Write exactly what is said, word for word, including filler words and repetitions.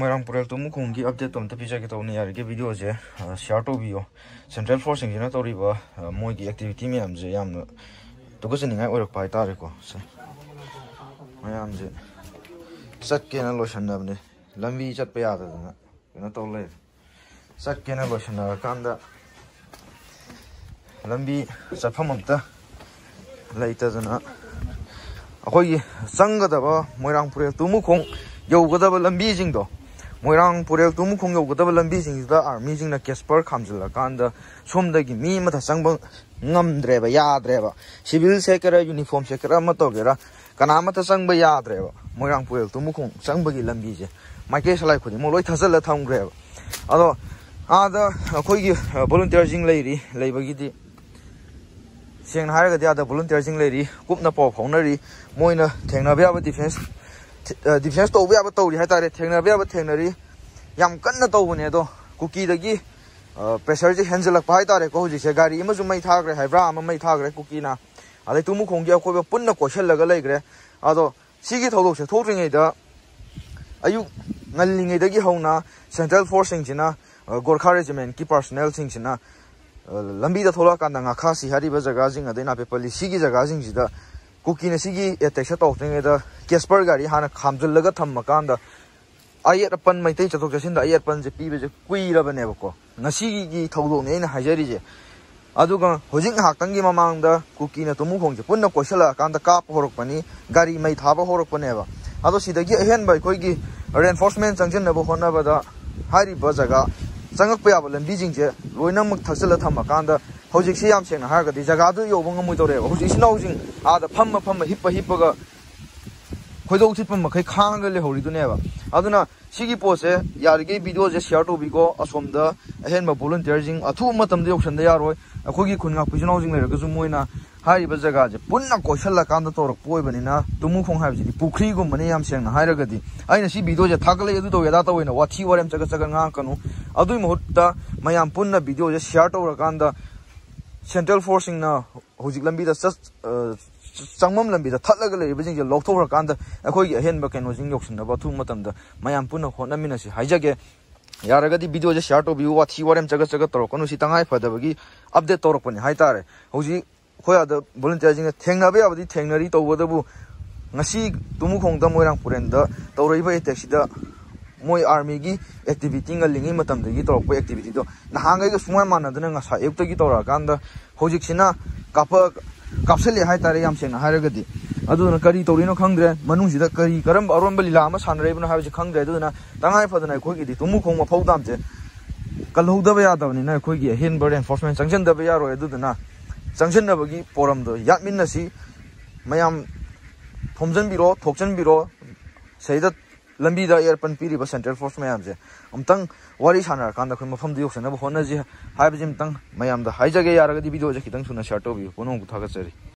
ꯃꯣꯏꯔꯥꯡ ꯄꯨꯔꯦꯜ ꯇꯨꯃꯨꯈꯣꯡꯒꯤ ꯑꯞꯗꯦꯠꯇꯣ ꯑꯝꯇ ꯄꯤꯖꯒꯦ ꯇꯧꯕꯅꯤ꯫ ꯌꯥꯔꯤꯈꯩ ꯚꯤꯗꯤꯑꯣꯁꯦ ꯁꯤꯌꯥꯔ ꯇꯧꯕꯤꯌꯣ꯫ ꯁꯦꯟꯇ꯭ꯔꯦꯜ ꯐꯣꯔꯁꯁꯤꯡꯁꯤꯅ ꯇꯧꯔꯤꯕ ꯑ, ꯃꯣꯏꯒꯤ ꯑꯦꯛꯇꯤꯚꯤꯇꯤ ꯃꯌꯥꯝꯁꯦ ꯌꯥꯝꯅ ꯇꯨꯀꯠꯆꯅꯤꯡꯉꯥꯏ ꯑꯣꯏꯔꯛꯄ ꯍꯥꯏꯇꯥꯔꯦꯀꯣ꯫ ꯁꯦ, ꯃꯌꯥꯝꯁꯦ ꯆꯠꯀꯦꯅ ꯂꯣꯏꯁꯟꯅꯕꯅꯦ, ꯂꯝꯕꯤ ꯆꯠꯄ ꯌꯥꯗꯗꯅ ꯀꯩꯅꯣ ꯇꯧ ꯂꯩꯔꯦ꯫ ꯆꯠꯀꯦꯅ ꯂꯣꯏꯁꯟꯅꯔꯀꯥꯟꯗ ꯂꯝꯕꯤ ꯆꯠꯐꯝ ꯑꯝꯇ ꯂꯩꯇꯗꯅ ꯑꯩꯈꯣꯏꯒꯤ ꯆꯪꯒꯗꯕ ꯃꯣꯏꯔꯥꯡ ꯄꯨꯔꯦꯜ ꯇꯨꯃꯨꯈꯣꯡ ꯌꯧꯒꯗꯕ ꯂꯝꯕꯤꯁꯤꯡꯗꯣ, ꯃꯣꯏꯔꯥꯡ ꯄꯨꯔꯦꯜ ꯇꯨꯃꯨꯈꯣꯡ ꯌꯧꯒꯗꯕ ꯂꯝꯕꯤꯁꯤꯡꯁꯤꯗ ꯑꯥꯔꯃꯤꯁꯤꯡꯅ ꯀꯦꯁꯄꯔ ꯈꯥꯝꯖꯤꯜꯂꯀꯥꯟꯗ ꯁꯣꯝꯗꯒꯤ ꯃꯤ ꯑꯃꯠꯇ ꯆꯪꯕ ꯉꯝꯗ꯭ꯔꯦꯕ, ꯌꯥꯗ꯭ꯔꯦꯕ꯫ ꯁꯤꯚꯤꯜ ꯁꯦꯠꯀꯦꯔꯥ, ꯌꯨꯅꯤꯐꯣꯔꯝ ꯁꯦꯠꯀꯦꯔꯥ, ꯑꯃ ꯇꯧꯒꯦꯔꯥ, ꯀꯅꯥ ꯑꯃꯠꯇ ꯆꯪꯕ ꯌꯥꯗ꯭ꯔꯦꯕ꯫ ꯃꯣꯏꯔꯥꯡ ꯄꯨꯔꯦꯜ ꯇꯨꯃꯨꯈꯣꯡ ꯆꯪꯕꯒꯤ ꯂꯝꯕꯤꯁꯦ ꯃꯥꯏꯀꯩ ꯁꯂꯥꯏ ꯈꯨꯗꯤꯡꯃꯛ ꯂꯣꯏ ꯊꯥꯖꯤꯜꯂ ꯊꯝꯈ꯭ꯔꯦꯕ꯫ ꯑꯗꯣ ꯑꯥꯗ ꯑꯩꯈꯣꯏꯒꯤ ꯚꯣꯂꯨꯟꯇꯤꯌꯔꯁꯤꯡ ꯂꯩꯔꯤ, ꯂꯩꯕꯒꯤꯗꯤ ꯁꯦꯡꯅ ꯍꯥꯏꯔꯒꯗꯤ ꯑꯥꯗ ꯚꯣꯂꯨꯟꯇꯤꯌꯔꯁꯤꯡ ꯂꯩꯔꯤ, ꯀꯨꯞꯅ ꯄꯥꯎ ꯐꯥꯎꯅꯔꯤ, ꯃꯣꯏꯅ ꯊꯦꯡꯅꯕ ꯌꯥꯕ ꯗꯤꯐꯦꯟꯁ, ꯗꯤꯐꯦꯟꯁ ꯇꯧꯕ ꯌꯥꯕ ꯇꯧꯔꯤ ꯍꯥꯏꯇꯥꯔꯦ, ꯊꯦꯡꯅꯕ ꯌꯥꯕ ꯊꯦꯡꯅꯔꯤ, ꯌꯥꯝ ꯀꯟꯅ ꯇꯧꯕꯅꯦ꯫ ꯑꯗꯣ ꯀꯨꯀꯤꯗꯒꯤ ꯄ꯭ꯔꯦꯁꯔꯁꯦ ꯍꯦꯟꯖꯜꯂꯛꯄ ꯍꯥꯏꯇꯥꯔꯦꯀꯣ꯫ ꯍꯧꯖꯤꯛꯁꯦ ꯒꯥꯔꯤ ꯑꯃꯁꯨ ꯃꯩ ꯊꯥꯈ꯭ꯔꯦ, ꯍꯥꯏꯕ꯭ꯔꯥ ꯑꯃ ꯃꯩ ꯊꯥꯈ꯭ꯔꯦ ꯀꯨꯀꯤꯅ, ꯑꯗꯩ ꯇꯨꯃꯨꯈꯣꯡꯒꯤ ꯑꯀꯣꯏꯕ ꯄꯨꯟꯅ ꯀꯣꯏꯁꯤꯜꯂꯒ ꯂꯩꯈ꯭ꯔꯦ꯫ ꯑꯗꯣ ꯁꯤꯒꯤ ꯊꯧꯗꯣꯛꯁꯦ ꯊꯣꯛꯇ꯭ꯔꯤꯉꯩꯗ ꯑꯌꯨꯛ ꯉꯜꯂꯤꯉꯩꯗꯒꯤ ꯍꯧꯅ ꯁꯦꯟꯇ꯭ꯔꯦꯜ ꯐꯣꯔꯁꯁꯤꯡꯁꯤꯅ, ꯑ, ꯒꯣꯔꯈꯥ ꯔꯦꯖꯤꯃꯦꯟꯠꯀꯤ ꯄꯥꯔꯁꯣꯅꯦꯜꯁꯤꯡꯁꯤꯅ, ꯑ, ꯂꯝꯕꯤꯗ ꯊꯣꯛꯂꯛꯑꯀꯥꯟꯗ ꯉꯥꯈꯥꯁꯤ ꯍꯥꯏꯔꯤꯕ ꯖꯒꯥꯁꯤꯡ, ꯑꯗꯩ ꯅꯥꯄꯦꯠꯄꯜꯂꯤ ꯁꯤꯒꯤ ꯖꯒꯥꯁꯤꯡꯁꯤꯗ ꯀꯨꯀꯤꯅ ꯁꯤꯒꯤ ꯑꯦꯇꯦꯛꯁꯦ ꯇꯧꯔꯛꯇ꯭ꯔꯤꯉꯩꯗ ꯀꯦꯁꯄꯔ ꯒꯥꯔꯤ ꯍꯥꯟꯅ ꯈꯥꯝꯖꯤꯜꯂꯒ ꯊꯝꯃꯀꯥꯟꯗ ꯑꯌꯦꯠ ꯑꯄꯟ, ꯃꯩꯇꯩ ꯆꯠꯊꯣꯛ ꯆꯠꯁꯤꯟꯗ ꯑꯌꯦꯠ ꯑꯄꯟꯁꯦ ꯄꯤꯕꯁꯦ ꯀꯨꯏꯔꯕꯅꯦꯕꯀꯣ꯫ ꯉꯁꯤꯒꯤ ꯊꯧꯗꯣꯛꯅꯦ ꯑꯩꯅ ꯍꯥꯏꯖꯔꯤꯁꯦ꯫ ꯑꯗꯨꯒ ꯍꯧꯖꯤꯛ ꯉꯥꯏꯍꯥꯛꯇꯪꯒꯤ ꯃꯃꯥꯡꯗ ꯀꯨꯀꯤꯅ ꯇꯨꯃꯨꯈꯣꯡꯁꯦ ꯄꯨꯟꯅ ꯀꯣꯏꯁꯤꯜꯂꯛꯑꯀꯥꯟꯗ ꯀꯥꯞꯄ ꯍꯧꯔꯛꯄꯅꯤ, ꯒꯥꯔꯤ ꯃꯩ ꯊꯥꯕ ꯍꯧꯔꯛꯄꯅꯦꯕ꯫ ꯑꯗꯣ ꯁꯤꯗꯒꯤ ꯑꯍꯦꯟꯕ ꯑꯩꯈꯣꯏꯒꯤ ꯔꯦꯟꯐꯣꯔꯁꯃꯦꯟ ꯆꯪꯁꯤꯟꯅꯕ ꯍꯣꯠꯅꯕꯗ ꯍꯥꯏꯔꯤꯕ ꯖꯒꯥ ꯆꯪꯉꯛꯄ ꯌꯥꯕ ꯂꯝꯕꯤꯁꯤꯡꯁꯦ ꯂꯣꯏꯅꯃꯛ ꯊꯛꯆꯤꯜꯂ ꯊꯝꯃꯀꯥꯟꯗ ꯍꯧꯖꯤꯛꯁꯤ ꯌꯥꯝ ꯁꯦꯡꯅ ꯍꯥꯏꯔꯒꯗꯤ ꯖꯒꯥꯗꯨ ꯌꯧꯕ ꯉꯝꯃꯣꯏꯗꯧꯔꯦꯕ꯫ ꯍꯧꯖꯤꯛ ꯏꯆꯤꯟ ꯏꯅꯥꯎꯁꯤꯡ ꯑꯥꯗ ꯐꯝꯃ ꯐꯝꯃ, ꯍꯤꯞꯄ ꯍꯤꯞꯄꯒ ꯈꯣꯏꯗꯧ ꯊꯤꯠꯄ ꯃꯈꯩ ꯈꯥꯡꯉꯒ ꯂꯩꯍꯧꯔꯤꯗꯨꯅꯦꯕ꯫ ꯑꯗꯨꯅ ꯁꯤꯒꯤ ꯄꯣꯠꯁꯦ ꯌꯥꯔꯤꯈꯩ ꯚꯤꯗꯤꯑꯣꯁꯦ ꯁꯤꯌꯥꯔ ꯇꯧꯕꯤꯀꯣ꯫ ꯑꯁꯣꯝꯗ ꯑꯍꯦꯟꯕ ꯚꯣꯂꯨꯟꯇꯤꯌꯔꯁꯤꯡ ꯑꯊꯨꯕ ꯃꯇꯝꯗ ꯌꯧꯁꯟꯗ ꯌꯥꯔꯣꯏ꯫ ꯑꯩꯈꯣꯏꯒꯤ ꯈꯨꯟ ꯉꯥꯛꯄ ꯏꯆꯤꯟ ꯏꯅꯥꯎꯁꯤꯡ ꯂꯩꯔꯒꯁꯨ ꯃꯣꯏꯅ ꯍꯥꯏꯔꯤꯕ ꯖꯒꯥꯁꯦ ꯄꯨꯟꯅ ꯀꯣꯏꯁꯜꯂꯀꯥꯟꯗ ꯇꯧꯔꯛꯄ ꯑꯣꯏꯕꯅꯤꯅ, ꯇꯨꯃꯨꯈꯣꯡ ꯍꯥꯏꯕꯁꯤꯗꯤ ꯄꯨꯈ꯭ꯔꯤꯒꯨꯝꯕꯅꯤ꯫ ꯌꯥꯝ ꯁꯦꯡꯅ ꯍꯥꯏꯔꯒꯗꯤ ꯑꯩꯅ ꯁꯤ ꯚꯤꯗꯤꯑꯣꯁꯦ ꯊꯥꯒꯠꯂꯛꯏ, ꯑꯗꯨ ꯇꯧꯋꯦ, ꯑꯗꯥ ꯇꯧꯋꯦꯅ ꯋꯥꯊꯤ ꯋꯥꯔꯦꯝ ꯆꯒꯠ ꯆꯒꯠ ꯉꯥꯡꯉꯛꯀꯅꯨ꯫ ꯑꯗꯨꯒꯤ ꯃꯍꯨꯠꯇ ꯃꯌꯥꯝ ꯄꯨꯟꯅ ꯚꯤꯗꯤꯑꯣꯁꯦ ꯁꯤꯌꯥꯔ ꯇꯧꯔꯀꯥꯟꯗ ꯁꯦꯟꯇ꯭ꯔꯦꯜ ꯐꯣꯔꯁꯁꯤꯡꯅ ꯍꯧꯖꯤꯛ ꯂꯝꯕꯤꯗ ꯆꯠ-, ꯑ, ꯆꯪꯐꯝ ꯂꯝꯕꯤꯗ ꯊꯠꯂꯒ ꯂꯩꯔꯤꯕꯁꯤꯡꯁꯦ ꯂꯧꯊꯣꯛꯈ꯭ꯔꯀꯥꯟꯗ ꯑꯩꯈꯣꯏꯒꯤ ꯑꯍꯦꯟꯕ ꯀꯩꯅꯣꯁꯤꯡ ꯌꯧꯁꯤꯟꯅꯕ ꯑꯊꯨꯕ ꯃꯇꯝꯗ ꯃꯌꯥꯝ ꯄꯨꯟꯅ ꯍꯣꯠꯅꯃꯤꯟꯅꯁꯤ ꯍꯥꯏꯖꯒꯦ꯫ ꯌꯥꯔꯒꯗꯤ video ꯁꯦ share ꯇꯧꯕꯤꯌꯨ, ꯋꯥꯊꯤ ꯋꯥꯔꯦꯝ ꯆꯒꯠ ꯆꯒꯠ ꯇꯧꯔꯛꯀꯅꯨ, ꯁꯤ ꯇꯉꯥꯏ ꯐꯗꯕꯒꯤ update ꯇꯧꯔꯛꯄꯅꯤ ꯍꯥꯏꯇꯥꯔꯦ꯫ ꯍꯧꯖꯤꯛ ꯑꯩꯈꯣꯏ ꯑꯥꯗ volunteer ꯁꯤꯡꯅ ꯊꯦꯡꯅꯕ ꯌꯥꯕꯗꯤ ꯊꯦꯡꯅꯔꯤ, ꯇꯧꯕꯇꯕꯨ ꯉꯁꯤ ꯇꯨꯃꯨꯈꯣꯡꯗ ꯃꯣꯏꯔꯥꯡ ꯄꯨꯔꯦꯟꯗ ꯇꯧꯔꯛꯏꯕ attack ꯁꯤꯗ ꯃꯣꯏ army ꯒꯤ activity, ꯉꯜꯂꯤꯉꯩ ꯃꯇꯝꯗꯒꯤ ꯇꯧꯔꯛꯄ activity ꯗꯣ ꯅꯍꯥꯟꯈꯩꯒ ꯁꯨꯡꯃꯥꯟ ꯃꯥꯟꯅꯗꯅ ꯉꯁꯥꯏ ꯑꯌꯨꯛꯇꯒꯤ ꯇꯧꯔꯛꯑꯀꯥꯟꯗ ꯍꯧꯖꯤꯛꯁꯤꯅ ꯀꯥꯞꯄ ꯀꯥꯞꯁꯜꯂꯦ ꯍꯥꯏꯇꯥꯔꯦ, ꯌꯥꯝ ꯁꯦꯡꯅ ꯍꯥꯏꯔꯒꯗꯤ꯫ ꯑꯗꯨꯅ ꯀꯔꯤ ꯇꯧꯔꯤꯅꯣ ꯈꯪꯗ꯭ꯔꯦ, ꯃꯅꯨꯡꯁꯤꯗ ꯀꯔꯤ ꯀꯔꯝꯕ ꯑꯔꯣꯟꯕ ꯂꯤꯂꯥ ꯑꯃ ꯁꯥꯟꯅꯔꯛꯏꯕꯅꯣ ꯍꯥꯏꯕꯁꯤ ꯈꯪꯗ꯭ꯔꯦ꯫ ꯑꯗꯨꯅ ꯇꯉꯥꯏ ꯐꯗꯅ ꯑꯩꯈꯣꯏꯒꯤꯗꯤ ꯇꯨꯃꯨꯈꯣꯡ ꯃꯐꯧ dam ꯁꯦ ꯀꯜꯍꯧꯗꯕ ꯌꯥꯗꯕꯅꯤꯅ ꯑꯩꯈꯣꯏꯒꯤ ꯑꯍꯦꯟꯕ reinforcement ꯆꯪꯁꯤꯟꯗꯕ ꯌꯥꯔꯣꯏ꯫ ꯑꯗꯨꯗꯨꯅ ꯆꯪꯁꯤꯟꯅꯕꯒꯤ ꯄꯣꯔꯝꯗꯣ ꯌꯥꯠꯃꯤꯟꯅꯁꯤ꯫ ꯃꯌꯥꯝ ꯊꯣꯝꯖꯤꯟꯕꯤꯔꯣ, ꯊꯣꯛꯆꯤꯟꯕꯤꯔꯣ꯫ ꯁꯤꯗ ꯂꯝꯕꯤꯗ ꯑꯦꯔꯄꯟ ꯄꯤꯔꯤꯕ central force ꯃꯌꯥꯝꯁꯦ ꯑꯃꯨꯛꯇꯪ ꯋꯥꯔꯤ ꯁꯥꯟꯅꯔꯀꯥꯟꯗ ꯑꯩꯈꯣꯏ ꯃꯐꯝꯗꯨ ꯌꯧꯁꯤꯟꯅꯕ ꯍꯣꯠꯅꯁꯤ ꯍꯥꯏꯕꯁꯤ ꯑꯃꯨꯛꯇꯪ ꯃꯌꯥꯝꯗ ꯍꯥꯏꯖꯒꯦ꯫ ꯌꯥꯔꯒꯗꯤ video ꯁꯦ ꯈꯤꯇꯪ ꯊꯨꯅ share ꯇꯧꯕꯤꯌꯨ꯫ ꯄꯨꯝꯅꯃꯛꯄꯨ ꯊꯥꯒꯠꯆꯔꯤ꯫